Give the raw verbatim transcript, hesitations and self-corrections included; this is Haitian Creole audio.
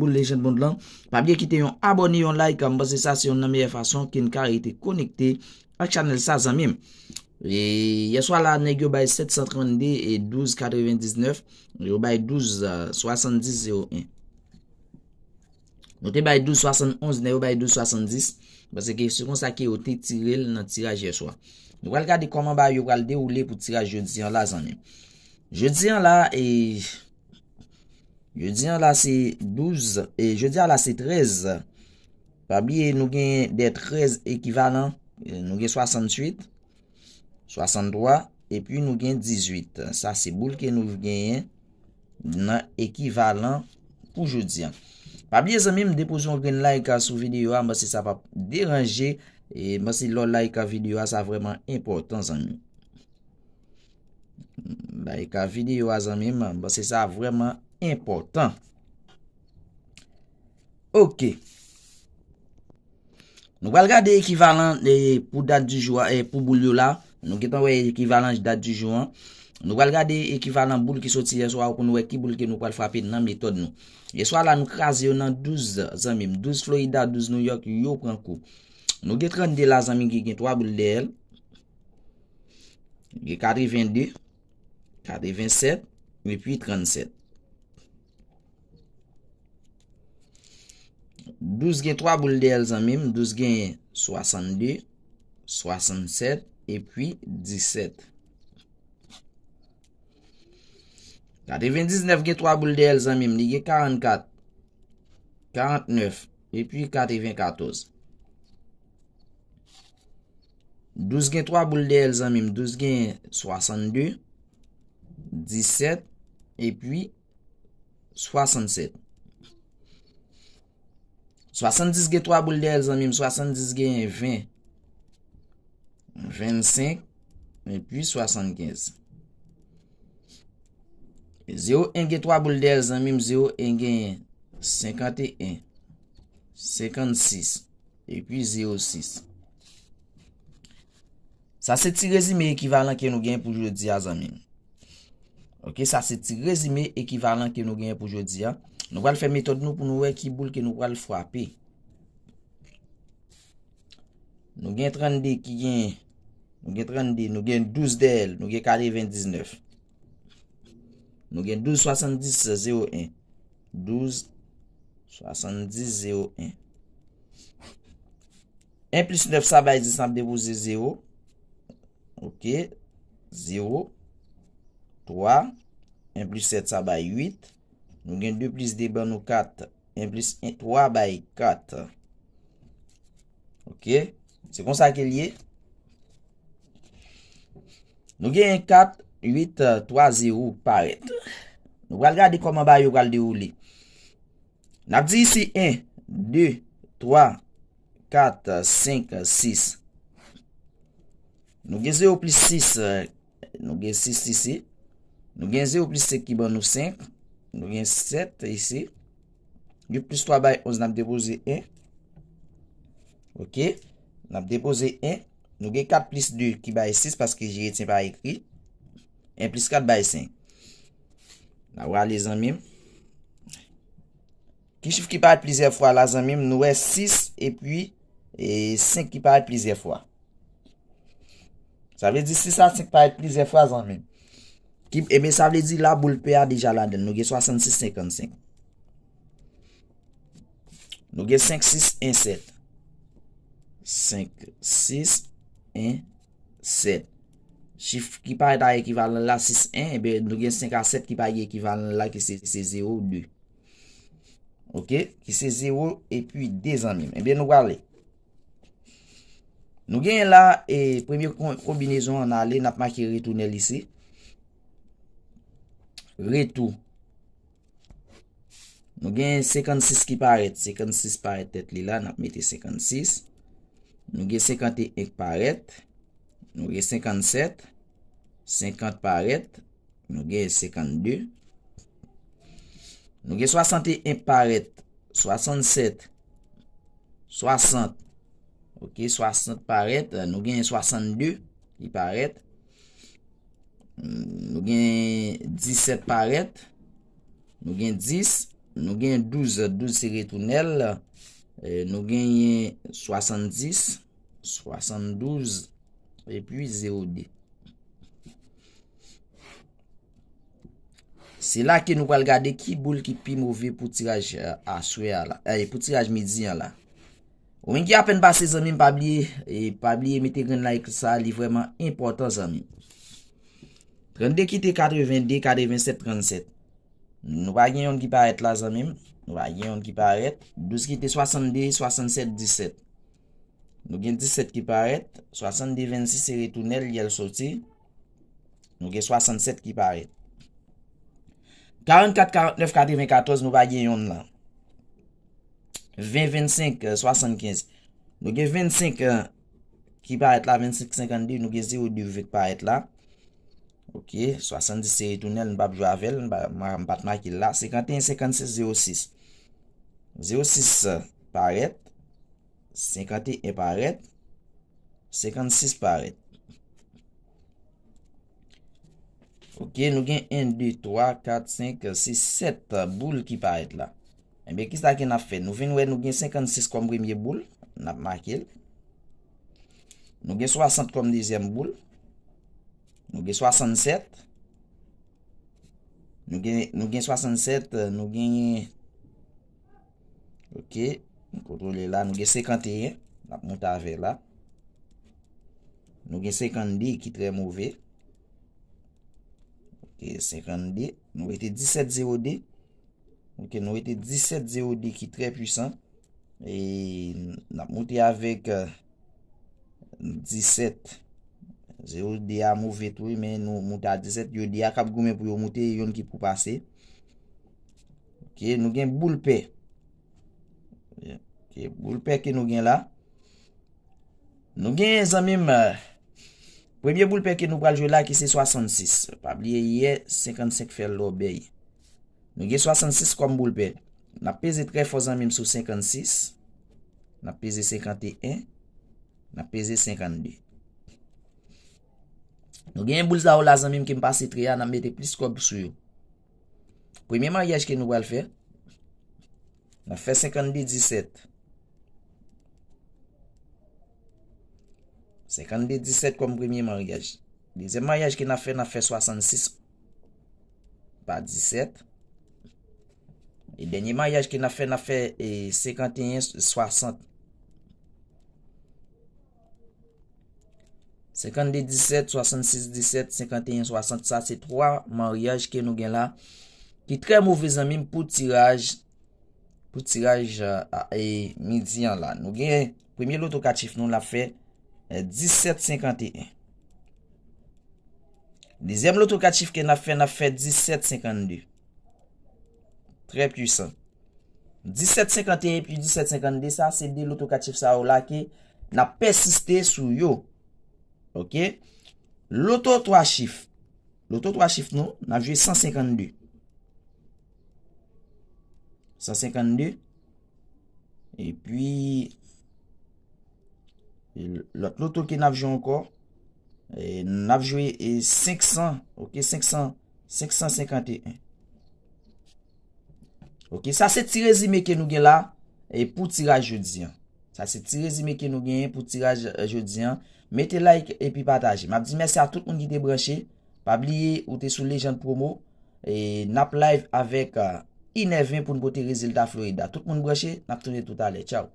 Boul Legend Mond lan. Pa bliye kite yon abòne, yon like, m panse sa se youn nan meyè fason ke n ka rete konekte ak chanèl sa, zanmi m. E yèswa la, nèg yo bay sèt san trannde e douz katrevendiznèf, yo bay douz swasanndis zewo en. Nou te bay douz swasannonz, nèg yo bay douz swasanndis, paske se konsa ke yo te tire l nan tiraj yèswa. Nou pral gade kòman bagay yo pral dewoule pou tiraj jodi an la, zanmi m. Jodi an la, e, jodi an la se douz, e, jodi an la se trèz. Pa bliye, nou gen de trèz ekivalan, e, nou gen swasanntuit, swasanntwa, epi nou gen dizuit. Sa se boul ke nou genyen nan ekivalan pou jodi an. Pa bliye, zanmi m, depoze yon grenn like sou videyo a, m panse sa p ap deranje, e m panse lè w like videyo a, sa vrèman enpòtan, zanmi m. Like videyo a, zanmi m, m panse sa vrèman enpòtan. Ok. Nou pral gade ekivalan, e, pou dat di jou a, e, pou boul yo la. Nou gentan wè ekivalan dat di jou an. Nou pral gade ekivalan boul ki soti yèswa pou nou wè ki boul ke nou pral frape nan metòd nou. Yèswa la, nou kraze yo nan douz, zanmi m. Douz Florida, douz New York, yo pran kou. Nou gen trannde la, zanmi, ki gen twa boul dèyè l. Gen katrevende, katrevensèt, epi trannsèt. Douz gen twa boul dèyè l, zanmi m. Douz gen swasannde, swasannsèt, epi disèt. Katrevendiznèf gen twa boul dèyè l, zanmi m. Li gen karannkat, karantnèf, epi katrevenkatòz. Douz gen twa boul dèyè l, zanmi m. Douz gen swasannde, disèt, epi swasannsèt. Swasanndis gen twa boul dèyè l, zanmi m. Swasanndis gen ven, vennsenk, epi swasannkenz. Zewo en gen twa boul dèyè l, zanmi m. Zewo en gen senkanteyen, senkannsis, epi zewo sis. Sa se ti rezime ekivalan ke nou gen pou jodi a, zanmi m. Ok, sa se ti rezime ekivalan ke nou gen pou jodi a. Nou pral fè metòd nou pou nou wè ki boul ke nou pral frape. Nou gen trannde ki gen, nou gen trannde, nou gen douz dèyè l, nou gen katrevendiznèf. Nou gen douz swasanndis zewo en. Douz swasanndis zewo en. En plis nèf sa bay dis, n ap depoze zewo. Ok. Zewo. Twa. En plis sèt sa bay uit. Nou gen de plis de ban nou kat. En plis en, twa bay kat. Ok. Se konsa ke l ye. Nou gen kat, uit, twa, zewo parèt. Nou pral gade kòman bagay yo pral dewoule. N ap di isi en, de, twa, kat, senk, sis. Nou gen zewo plis sis, nou gen sis isi. Nou gen zewo plis senk ki ban nou senk. Nou gen sèt isi. Uit plis twa bay onz, n ap depoze en. Ok. N ap depoze en. Nou gen kat plis de ki bay sis paske jiretyen pa ekri. En plis kat bay senk. N a prale, zanmi m. Ki chif ki parèt plizyè fwa la, zanmi m? Nou wè sis epi, e, senk ki parèt plizyè fwa. Sa vle di sis a senk parèt plizyè fwa, zanmi m. Ki, ebyen, sa vle di la boul pè a deja ladan l. Nou gen swasannsis senkannsenk. Nou gen senk sis en sèt. Senk sis en sèt. Chif ki parèt a ekivalan la, sis en, ebyen, nou gen senk a sèt ki pa gen ekivalan la, ki se, se zewo de. Ok? Ki se zewo epi de, zanmi m. Ebyen, nou prale. Nou genyen la, e, premye kon-, konbinezon an ale, n ap make retounen l isi. Retou. Nou gen senkannsis ki parèt. Senkannsis parèt tèt li la, n ap mete senkannsis. Nou gen senkanteyen ki parèt. Nou gen senkannsèt. Senkant parèt. Nou gen senkannde. Nou gen swasanteyen ki parèt. Swasannsèt. Swasant. Ok, swasant parèt. Nou gen swasannde ki parèt. Nou gen disèt parèt. Nou gen dis. Nou gen douz, douz se retounèl. E, nou genyen swasanndis, swasanndouz, epi zewo de. Se la ke nou pral gade ki boul ki pi move pou tiraj, eh, aswè a la. Eh, pou tiraj midi an la. Ou menm ki apèn pase, zanmi m, pa bliye, e pa bliye mete grenn like sa, li vrèman enpòtan, zanmi m. Trannde kite katreven de, katrevensèt, trannsèt. Nou pa gen yonn ki parèt la, zanmi m. Nou pa gen yonn ki parèt. Douz kite swasannde, swasannsèt, disèt. Nou gen disèt ki parèt. Swasannde vennsis se retounèl, li al soti. Nou gen swasannsèt ki parèt. Karannkat, karannèf, katrevenkatòz, nou pa gen yonn la. Ven vennsenk, eh, swasannkenz. Nou gen vennsenk, eh, ki parèt la, vennsenk senkannde, nou gen zewo de ki parèt la. Ok, swasanndis se retounèl, m p ap jwe avè l, m pa, m pa, m pa t make l la. Senkanteyen senkannsis zewo sis. Zewo sis, eh, parèt. Senkanteyen parèt. Senkannsis parèt. Ok, nou gen en, de, twa, kat, senk, sis, sèt boul ki parèt la. Ebyen, kisa ke n ap fè? Nou vin wè nou gen senkannsis kòm premye boul. N ap make l. Nou gen swasant kòm dezyèm boul. Nou gen swasannsèt. Nou gen, nou gen swasannsèt, nou gen, ok, nou kontwole la, nou gen senkanteyen, n ap monte avè la. Nou gen senkannde ki trè move. Ok, senkannde, nou rete disèt zewo de. Ok, nou rete disèt zewo de ki trè pwisan. E n ap monte avèk, eh, disèt. Zewo de a move tou, wi, men nou monte a disèt. Yo de a k ap goumen pou yo monte, yonn ki pou pase. Ok, nou gen boul pè. Ok, boul pè ke nou gen la. Nou gen, zanmi m, eh, premye boul pè ke nou pral jwe la ki se swasannsis. Pa bliye yè, senkannsenk fè lòbèy. Nou gen swasannsis kòm boul pè. N ap peze trè fò, zanmi m, sou senkannsis. N ap peze senkanteyen. N ap peze senkannde. Nou gen boul sa yo la, zanmi m, ke m pase trè a, n ap mete plis kòb sou yo. Premye maryaj ke nou pral fè, n ap fè senkannde disèt. Senkannde disèt kòm premye maryaj. Dezyèm maryaj ke n ap fè, n ap fè swasannsis pa disèt. E dènye maryaj ke n ap fè, n ap fè, e, senkanteyen swasant. Senkannde disèt, swasannsis disèt, senkanteyen swasant, sa se twa maryaj ke nou gen la, ki trè move, zanmi m, pou tiraj, pou tiraj, eh, a, e midi an la. Nou gen premye loto kat chif nou, l ap fè, eh, disèt senkanteyen. Dezyèm loto kat chif ke n ap fè, n ap fè disèt senkannde. Trè pwisan. Disèt senkannteyen epi disèt senkannde, sa se de loto kat chif sa yo la ke n ap pèsiste sou yo. Ok? Loto twa chif. Loto twa chif nou, n ap jwe san senkannde. San senkannde. Epi, lòt loto ke n ap jwe ankò, e, n ap jwe, e, senk san, ok, senk san, senk san senkanteyen. Ok, sa se ti rezime ke nou gen la, e, pou tiraj jodi an. Sa se ti rezime ke nou genyen pou tiraj, eh, jodi an. Mete like epi pataje. M ap di mèsi a tout moun ki te branche. Pa bliye, ou te sou Legend Promo. E n ap live avèk, eh, inèven pou n pote rezilta Florida. Tout moun branche, n ap tounen toutalè. Tchaw.